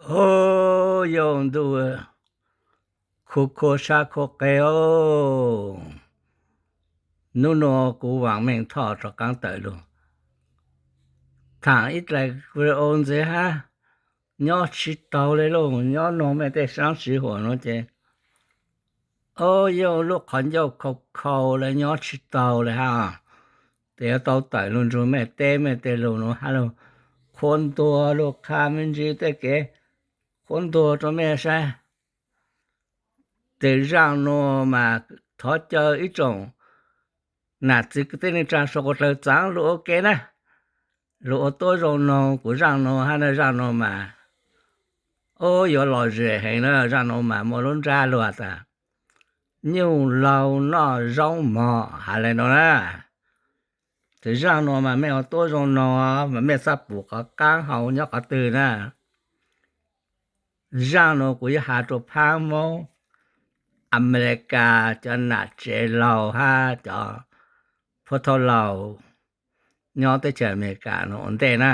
Au, yog ntuj, khuv khua sab khuv qe os. Hnub no kuv Vam Meej Thoj rov qaab tawm lug thaam ib dlaim video ntxiv hab. Nyob tsis taug le lauj, nyob noog mej tej saab siv huam no ces, au, yog lub qhov ncauj khau khau le nyob tsis taug le hab. Tes yuav tau tawm lug nrug mej teb mej tej lug nuav hab lug, qhuab ntuas lug qha me ntsis tej kev qhuab ntuas rua mej saib. Tes zaaj nuav mas thov caw ib tsoom nam txiv kwv tij neej tsaa suav quas dlawg txaav lug ua ke na, lug ua tuab zoo noog kuv zaaj nuav hab na. Zaaj nuav mas, au, yuav lom zem heev na. Zaaj nuav mas muaj lub ntsab lug has tas nyuj laug noj zaub mog has le nuav na. Tes zaaj nuav mas mej ua tuab zoo noog mas mej txhob pum qhov qaab hau nyob qhov twg na. Zaaj nuav kuv yuav has rua phaab Moob Amelikas cov nam tsev laug hab cov phuab thauj laug nyob teb chaws Amelikas nuav ua ntej na.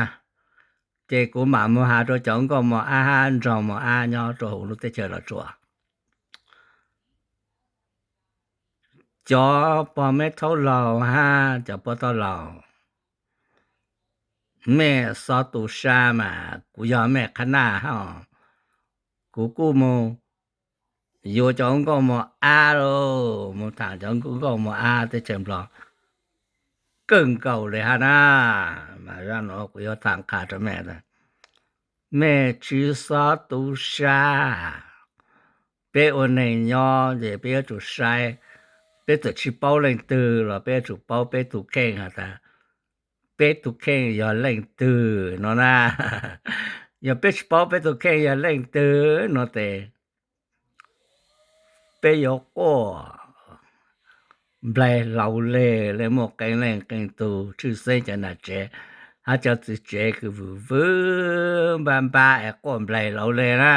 Ces kuv mam moog has rua cov nkauj mos ab hab nraug mos ab nyob rua huv lub teb chaws Los Tsuas. Cov pog meb thaub laug hab cov phuab thauj laug, mej xob tu sab mas kuv yog mej qhab naj hab. Kuv kuj moog yuav cov nkauj mos ab lauj, moog thaam cov nkauj mos ab teb chaws Nplog kawg nkaus le hab na. Mas zaaj nuav kuv yuav thaam qha rua mej tas, mej tsi xob tu sab. Peb ua neeg nyob ces peb yuav tsum saib, peb txawm tsi paub leej twg los peb yuav tsum paub peb tug kheej has tas peb tug kheej yog leej twg no na. Yog peb tsi paub peb tug kheej yog leej twg no tes peb yuav quaj nplaig laus leg le muaj qee leej qee tug tshwj xeeb cov nam tsev hab cov txiv tsev kws vwm vwm npab npab es quaj nplaig laus leg na.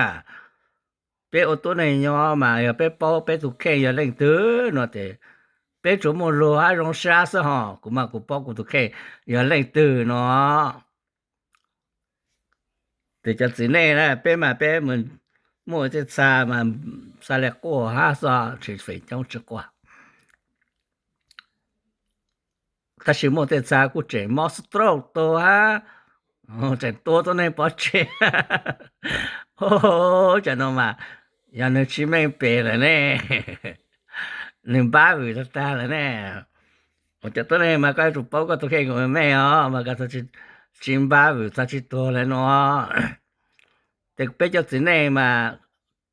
Peb ua tuab neeg nyob mas yog peb paub peb tug kheej yog leej twg no tes peb tsuas muaj lug hab zoo sab xwb hos. Kuv mas kuv paub kuv tug kheej yog leej twg no. Tes cov txiv neej na, peb mas peb muaj tej txha mas xaav le quaj hab xwb, tsis feem coob tsi quaj. Tab sis muaj tej txha kuj tseem mob stroke tuag hab, tseem tua tuab neeg pov tseg. Cov no mas yog nwg tsis meej pem lawm ne, nwg npab vwm tag tag lawm ne. Cov tuab neeg mas koj yuav tsum paub koj tug kheej kom meej os, mas koj tsi npab vwm txog tsi tuag le nuav. Tes peb cov txiv neej mas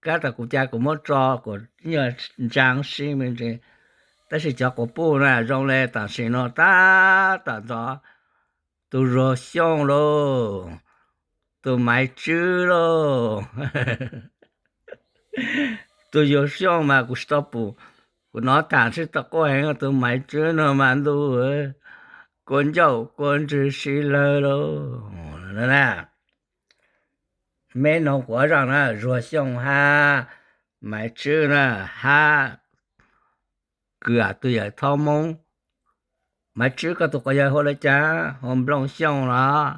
kab tas kuv ca kuv muab tso kuas nyuag ntsaa sib me ntsis, tab sis cov quas puj na zoo le tam sim no tab tom ntxov tus Zuag Xyooj lauj, tus Maiv Tswb lauj. Tus Zuag Xyooj mas kuv tsis tau pum, kuv nov tham tsis tau quaj heev, tus Maiv Tswb no mas ntuj, kua ncauj kua ntswg sib lawg lauj. Meb noog kuv ob zaaj na, Zuag Xyooj hab Maiv Tswb na, hab kws tug yawm thaub Moob. Maiv Tswb koj tug quas yawg hu le caag, hu Nplooj Xyooj los?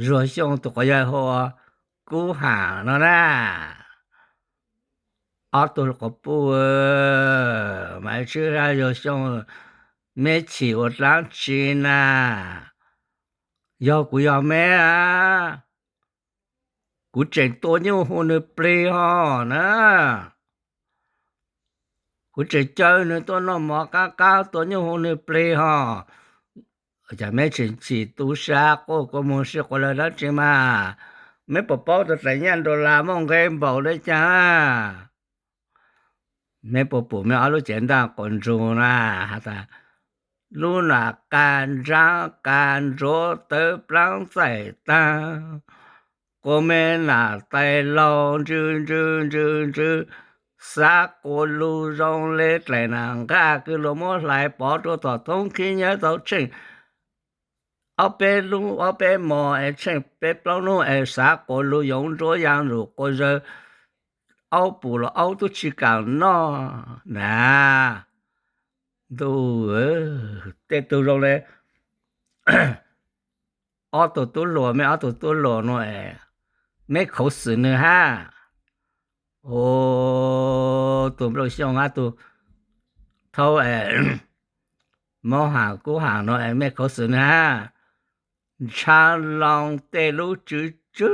Zuag Xyooj tug quas yawg hu ua Kub Ham no na. Ob tug quas puj, Maiv Tswb hab Zuag Xyooj, meb chim ua dlaab tsi na? Yog kuv yog meb, kuv tseem tua nyuj hu nwg plig hos na. Kuv tseem caw nwg tuaj noj mov qaab qaab tua nyuj hu nwg plig hos. Cas meb tseem chim tu sab quaj kua muag sib quas lawg dlaab tsi mas? Meb puas paub tas dlaim nyaj dollar muaj nqe npaum le caag? Meb puas pum meb ob lub cev ntaaj quas ntsug na, has tas lub nam qas ntsaab qas ntsuav tawv plaab txaij taag, quas me nam tais laug ntsw ntsw ntsw ntsw, xav quas lug zoo le dlaim nam nqaj kws luag muab hlais pov rua tom thoob khib nyab tau tsheej ob peb lub ob peb mos es tsheej peb plaub nub es xav quas lug yoov nruab yaa ntsum quas zawg aub pum los aub tub tsi kaam noj na. Ntuj, tej tug zoo le ob tug tub hluas, meb ob tug tub hluas no es meb khuv xim nws hab. Tus Nplooj Xyooj hab tus Thaub es Moob Ham Kub Ham no es mej khuv xim nws hab. Ntshav loo tej lub tswv tswv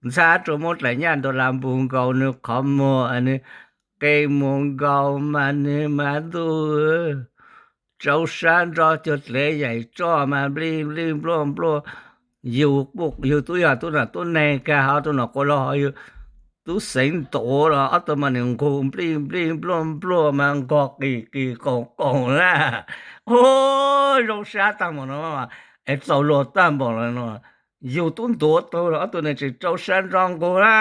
ntxhab rua muab dlaim nyaj nrug las npug nkaus nws qhov muag, nws qe muag nkaus mas nws mas ntuj, tsaus sab nrov cuag dlev yaim tsoj mas nplij nplij npluaj npluaj. Yug tub yog tub nam tub neeg kag hov, tub nam quas laug hov, yug tub xeev ntuav los ob tug mas nws nqug nplij nplij npluaj npluaj mas nqog qis qis qoos qoos na. Ua zoo sab tag npaum no, es txaus luag tag npaum no. Yug tub ntuav tug los ob tug nws tseem tsaus sab nrov nqug na.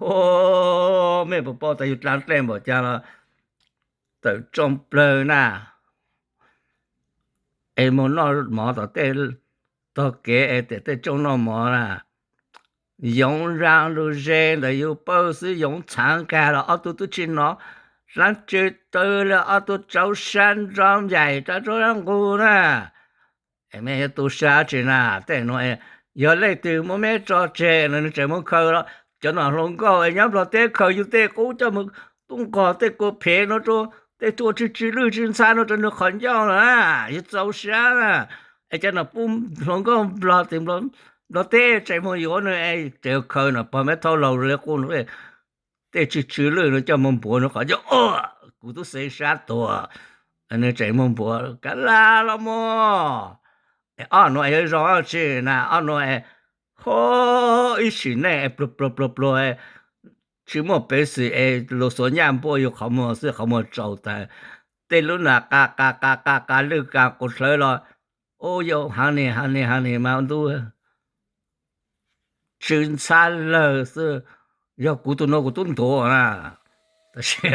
Ua, mej puas paub tas yug dlaav dlej npaum cas los tawm rooj plawg na, es moog noj mov tom tej tog kev es tem tej rooj noj mov na. Yoov zag lug ze ntawm yug pawg xwb, yoov txhaav kag los ob tug tub tsi nov dlaab tsi tawg le, ob tug tsaus sab nrov yaim rov rov nqug na. Es mej yuav tu sab tsi na? Tej nuav yog leej twg muab meb tso tseg no nws tseem moog khaws los cov nom hluas nkauj es nyob Nplog teb khaws yug tej qub coj moog tub nqog tej kua phev no rua, tej tuaj tsw tsw lwj tsw ntxhab no rua nws qhov ncauj lawm na. Yug txaus sab na. Es cov nom hluas nkauj Nplog teb tseem moog yuav nws es tseem khaws nom pog meb thaub laug le qub no tej tsw tsw lwj no coj moog npuav nws qhov ncauj. Kuv tub xeev sab tuag, nws tseem moog npuav kab la los mog. Ob nuav es yuav zoo tsi na? Ob nuav es, ho, ib sim neej pluag pluag pluag pluag, tsi muaj peev xwm es lug xuas nyaj npuaj yug qhov muag xwb, qhov muag tsaus tag. Tej lub nam qa qa qa qa qa lwj ka quas dlhawv los, u, yog haav ni haav ni haav ni mas ntuj, tsw ntxhab lawg xwb. Yog kuv tug nuav kuv tub ntuav na. Tab sis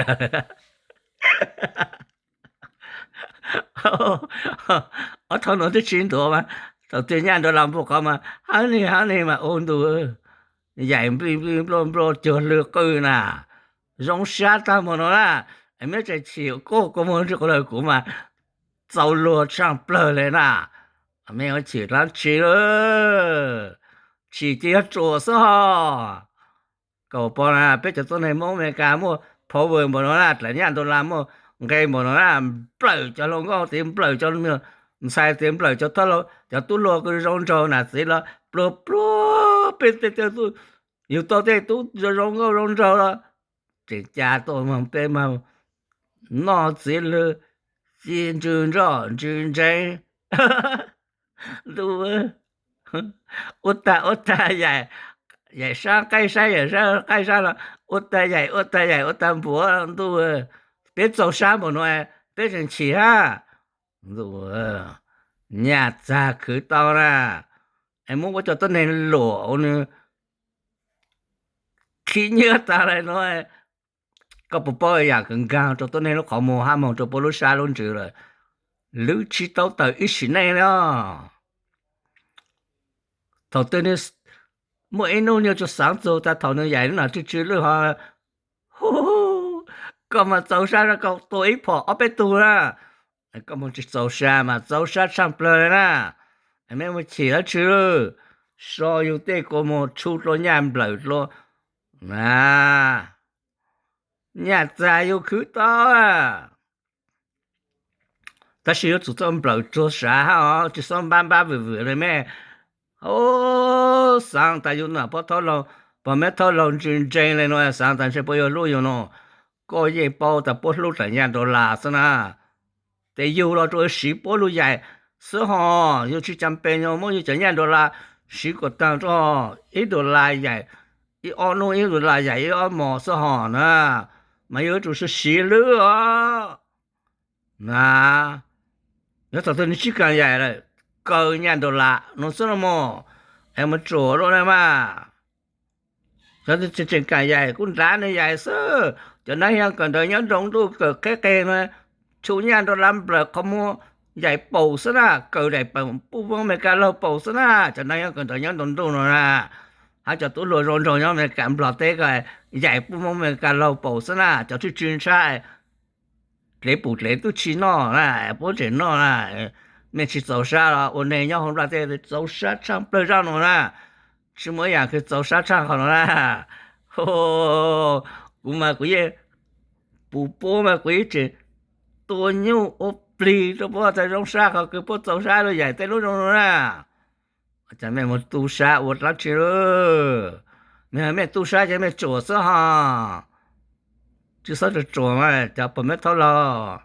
ob thaum nuav twb tsi ntuav mas, thaum twg nyaj nrug las npug qhov mas haav ni haav ni mas u ntuj, yaim nplij nplij npluaj npluaj cuag lwj qwj na. Zoo sab tag npaum no na. Meb tseem chim koj kua muag ntsis quas dlhawv, kuv mas txaus luag tshaaj plawg le na. Meb yuav chim dlaab tsi lawm? Chim ces yog ruam xwb hos. Koj pom na, peb cov tuab neeg Moob Amelikas muaj power npaum no na, dlaim nyaj nrug las muaj nqe npaum no na, nplawm cov hluas nkauj tid, nplawm cov ntxhais tid, nplawm cov tub hluas zoo nraug nam txiv los pluag pluag peb tej tug, yug tau tej tub zoo nkauj zoo nraug los tseem ca tuaj moog peb moog noj txiv lwg, ci ntsws nroj ntsws ntseev. Ntuj, ua tag ua tag yaim, yaim sab qaib sab, yaim sab qaib sab los ua tag yaim, ua tag yaim ua tag npuav ntuj. Peb txaus sab npaum no, peb tseem chim hab. Ntuj, nyaj txag khwv tau na. Es muab ua cov tuab neeg luam ua nws khib nyiab tag le no. Koj puas paub yaam kawg nkaag rua tuab neeg lub qhov muag hab moog rua puab lub sab lub ntsws lawm, lwv tsi tau tawm ib sim neej li os. Thaum twg nws muaj ib nub nws tsuas xaav txug tas thaum nws yaim lub nam tsw tsw lwj hov. Koj mas txaus sab, koj tua ib phom ob peb tug na. Koj moog tsi txaus sab mas txaus sab tshaaj plawg le na. Meb muaj chim dlaab tsi lawm? So yug tej kua muag tshu dlua, nyaj nplawm dlua na. Nyaj txag yug khwv tau, tab sis yuav tsum txawj nplawm tsuag sav hab os, tsi xob npab npab vwm vwm le mej. Xaav tas yug nam pog thaub laug, pog meb thaub laug ntsws ntseeg le nuav, xaav tas ntshe puab yuav hlub yug no. Koj yeej paub tas puab hlub dlaim nyaj dollar xwb na. Tes yug los rua siv puab lug yaim xwb hos, yug tsi cas pes nyog muab yug cov nyaj dollar siv kom taag rua, ib dollar yaim ib ob nub, ib dollar yaim ib ob mos xwb hos na. Mas yug yuav tsum siv lwb os na. Yog thaum twg nws tsi kaam yaim lawm, kaw nyaj dollar nuav xwb los mas, es mus tsuam lub na mas. Cov tseem kaam yaim kuj nrad nws yaim xwb. Cov nab yog kawm ntawv nyob nroo ntuj kawm qheb qe no, tshu nyaj dollar nplawm qhov muag yaim paum xwb na, kaw daim paum puj voob Amelikas laug paum xwb na. Cov nab yog kawm ntawv nyob nroo ntuj no na, hab cov tub hluas zoo nraug nyob Amelikas Nplog teb ko, yaim puj voob Amelikas laug paum xwb na. Cov tswj tsw ntshai, dlev pum dlev tub tsi noj na, puab tseem noj na. Mej tsis txaus sab los ua neeg nyob hauv nplaj teb txaus sab tshaj plawg zaj no na. Tsis muaj ib yaam kws txaus sab tshaj qhov no na. Kuv mas kuv yeej pum puab mas kuv yeej tseem tua nyuj ua plig rua puab txhaj zoo sab qhov kws puab txaus sab lug yaim tej lub zoo no na. Cas mej mus tu sab ua dlaab tsi lawm? Mej tu sab ces mej tsuam xwb hos. Tsi xob tsuam mas cov pog meb thaub laug.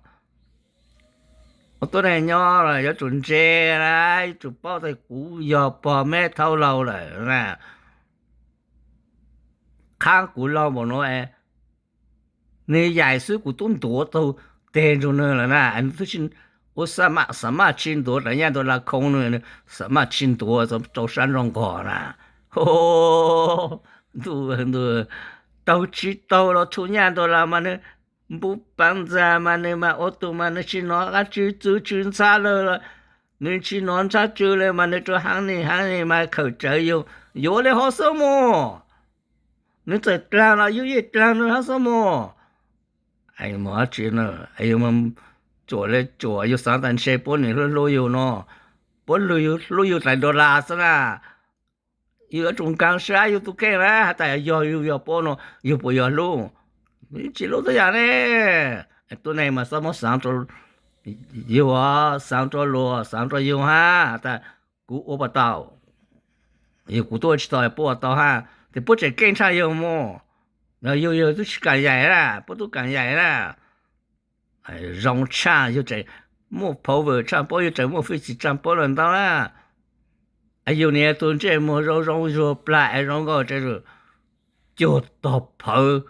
Ua tuab neeg nyob los yuav tsum ntse na, yuav tsum paub tas kuv yog pog meb thaub laug lawm na. Qhab kuv laug npaum no es, nwg yaim xwb kuv tub ntuav tau teg nrug nwg lawm na. Nwg twb ua xav maj tsi ntuav rau nyaj ntua la khoo, nwg xav maj tsi ntuav rau sab nraug nqos na. Ntuj, taug tsi taug los tshu nyaj ntua la mas nwg npu paav ntxag mas nwg mas ua tug mas nwg tsi nov qab tsw txwv tsw ntxhab lawm los, nwg tsi nov ntxhab tsw le mas nwg rua haav ni haav ni mas khawm tsawv yug, yuav le ho xwb mog. Nwg txawm dlaag los yug yeej dlaag nwg hab xwb mog. Mus dab tsi, yug tsuam le tsuam, yug xaav tas ntshe puab nim hlub hlub yug no, puab hlub yug dlais dollar xwb na. Yug yuav tsum nkaag sab yug tug kheej na, has tas yog yug yog puab no, yug puas yog hlub? Tsi hlub tuab yaam ne. Tuab neeg mas xob muab xaav rua yug, xaav rua luag, xaav rua yug hab tas kuv ua puas tau, yog kuv tuaj tsi tau puab ua tau hab, tes puab tseem keej tshaj yug mog. Yog yug yug tub tsi kaam yaim na, puab tub kaam yaim na. Zoo tshaj yug tseem muaj power tshaj puab, yug tseem muaj fwj chim tshaj puab lawm ntau na. Yug niag tug ntsej muag zoo zoo zuag plag es zoo nkauj tseem cuag tog phawv.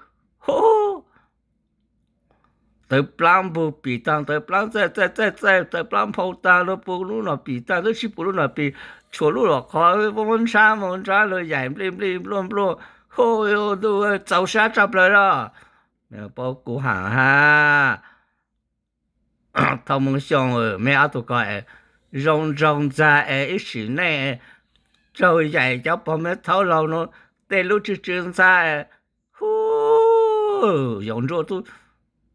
Tawv plaab npug pim taag, tawv plaab txaij txaij txaij txaij, tawv plaab nphau taag, lub pum lub nom pim taag, twb tsi pum lub nom pim, tshuav lub lom qhov, muab ntshab mus ntshab lug yaim nplij nplij npluaj npluaj. Hu, ntuj, txaus sab tshaj plawg lawm. Paub kuv haam hab. Thauj Moo Xyooj, meb ob tug ko es zoo nraug ntxag es ib sim neej raug yaim cov pog meb thaub laug nuav tej lub tsw tsw ntxhab. Hu, Yoov Ntsuab tub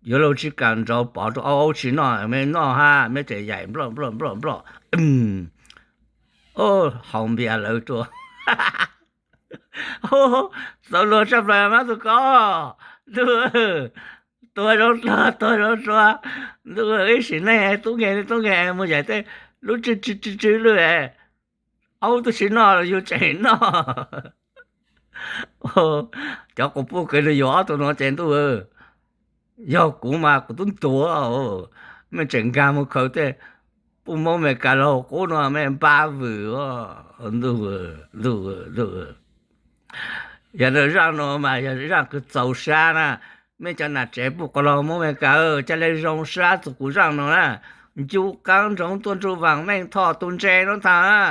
yuav luag tsis kam nrauv pov rau aub, aub tsis noj, meb noj hab, meb tseem yaim nploj nploj nploj nploj. Haus npias lawv rua. Txaus luag tshaj plaws mab tug ko. Ntuj, tuag zoo dlog tuag zoo dlua. Ntuj, ib sim neej tub nkeeg tub nkeeg mus yaim tej lub tsw tsw tsw lwj, aub tub tsis noj los yug tseem noj. Cov quas puj kws lug yuav ob tug nuav ces ntuj, yog kuv mas kuv tub ntuav, mej tseem nkaag mus khaws tej puj Moob Amelikas lug qub nuav mej npab vwm. Ntuj, ntuj, ntuj. Yog zaj nuav mas yog zaj kws txaus sab na. Mej cov nam tsev puj quas laug Moob Amelikas, ca le zoo sab txug kuv zaj nuav na. Ncu qaab ntsoov tuaj nrug Vaam Meej Thoj tug ntse nuav thaam na.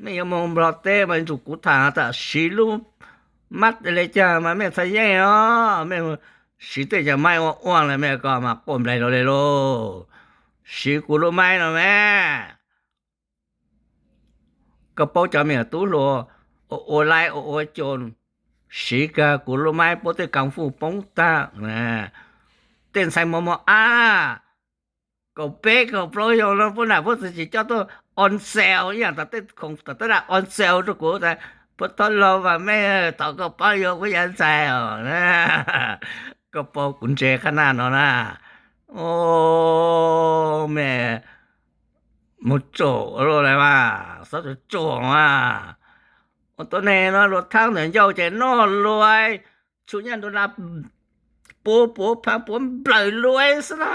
Mej yuav moog Nplog teb mas nrug kuv thaam tas siv lub mab le caag mas mej txhaj yeej os. Mej siv tej cov maib ua uaj le mej ko mas quaj nplaig rua le lauj. Siv kuv lub maib no mas. Koj paub cov me nyuam tub hluas ua ua laib ua ua coos, siv kag kuv lub maib puab tej kung fu poob tag. Tej ntxhais mos mos ab, kaum peb kaum plaub xyoo no puab nam puab txiv tsis coj tuaj on sale, ib yaam tas tej khoom tom tab laj on sale rua kuv tas, puab thab laug mas mej thov koj paab yuav puab yav ntxhais os. Koj paub kuv ntse qhab naj no na. Mej mus tsuam lawm mas, xob tsuam mas. Ua tuab neeg no luag thaab ntawm ncauj ces noj luav, tshuav nyaj nrug na, puab puab phaab puab nplawm luav xwb na.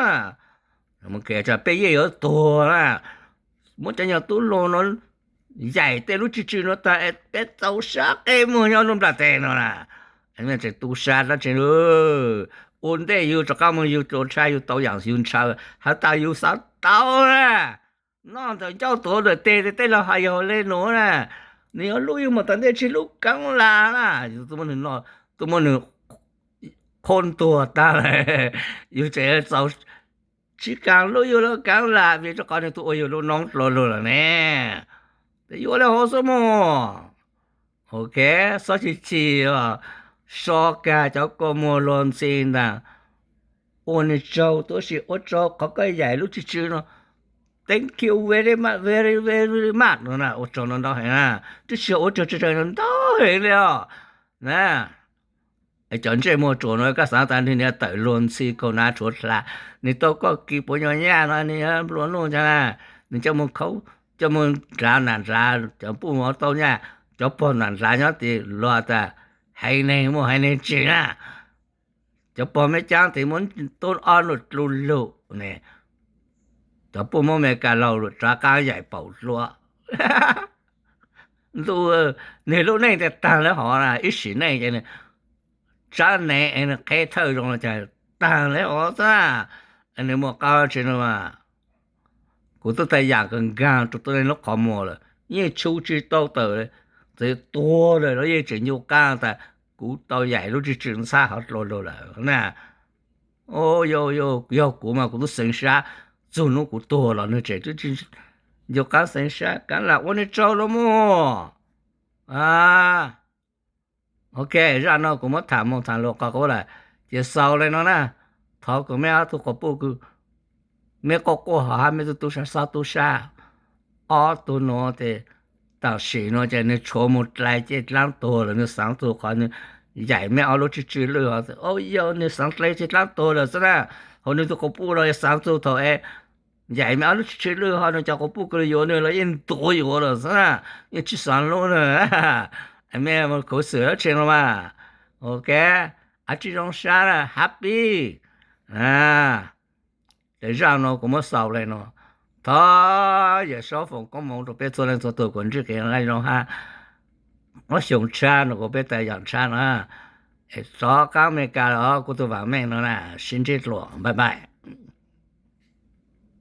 Peb yeej yuav tuag na. Muab cov nyuag tub hluas no yaim tej lub tsw tsw no tag, peb txaus sab qe muag nyob lub nplaj teb no na. Tseem tu sab dlaab tsi? Ua ntej yug rov qaab moog yug tua tshab yug tau yaam yug ntshaw, has tas yug xav tau na. Noj ntawm ncauj tuav ntawm teg, tej laug has yog le nuav na. Nwg yuav hlub yug mas tas ntej tsi hlub Kaav Lam na. Yug tuaj muab nwg qhuab ntuag tag lawm, yug tseem txaus tsi kaam hlub yug le Kaav Lam vim rua qhov nwg tuaj ua yug lub noob dlua lug lawm ne. Tes yuav le hov xwb mog. Ok, xob chim chim os, so kag cov kua muag luag ntxhi ntag. Ua nwg tsaug, tuab si ua tsaug qhov koj yaim lub tsw tsw no. Thank you very much, very, very much no na, ua tsaug ntau ntau heev na. Twb tsis yog ua tsaug, tsaug ntau heev li os na. Cov ntsej muag ruam no koj xav tas nws niag tawm luag ntxhi kaus hnav tshuav dlav, nws tau koj kis puav nyuag nyaj no nws nplua nuj ntag na. Nws coj mus khaub, coj mus nrad nram nrad, cov puj mus tau nyaj, cov pog nram nrad nyob tid luag tas haiv neeg muaj haiv neeg tsim na. Cov pog meb caab tes muab tub ob num dlu lug ne, cov puj muab Amelikas laug lug rov qaab yaim paum dlua. Ntuj, nwg lub neej tas taag le hov na, ib sim neej ces nws tsab nev es nws qheb thawj zoo los cas taag le hov xwb na. Nws muaj qaab tsi no mas, kuv tub tau yaam kawg nkaag rua tub neej lub qhov muag lawm, yeej tshu tsi tau tawm, txawm tuag lawm los yeej tseem ncu qaab tas kuv tau yaim lub tswj tswm ntxhab hov dlua lug lawm na. Yog kuv mas kuv tub xeev sab, txug nub kuv tuag los nwg tseem ncu qaab xeev sab, kav lam ua nwg tsaug lug mog. Ok, zaj no kuv muab tham moog tham lug qhov qub lawm, ces xaus le no na. Thov kuas meb ob tug quas puj kws meb quaj quaj hov hab meb tub tub sab xob tub sab, ob tug nuav tes tam sim nuav ces nwg tshuav mus dlai caj dlaab tuag lawm, nwg xaav txug qhov nwg yaim meb ob lub tswj tswj lwj hov, o yog nwg xaav dlai caj dlaab tuag lawm xwb na. Hauv nwg tug quas puj no xaav txug thaum es yaim meb ob lub tswj tswj lwj hov nwg cov quas puj kws lug yuav nwg los yeej ntuav yuav lawm xwb na, yeej tsi xaav hlub na. Mej khuv xwm dlaab tsi no mas, ok, ab tsi zoo sab na, happy. Ces zaj no kuv muab xaus le no. Thov Yawm Saub foom koob moov rua peb txhua leej txhua tug kuas ntsib kev nqaij zoo hab ob xyoo tshab no kuas peb tau yaam tshab no. Rov qaab Amelikas los kuv tug vaam meej no na, sib ntsib dlua, bye bye.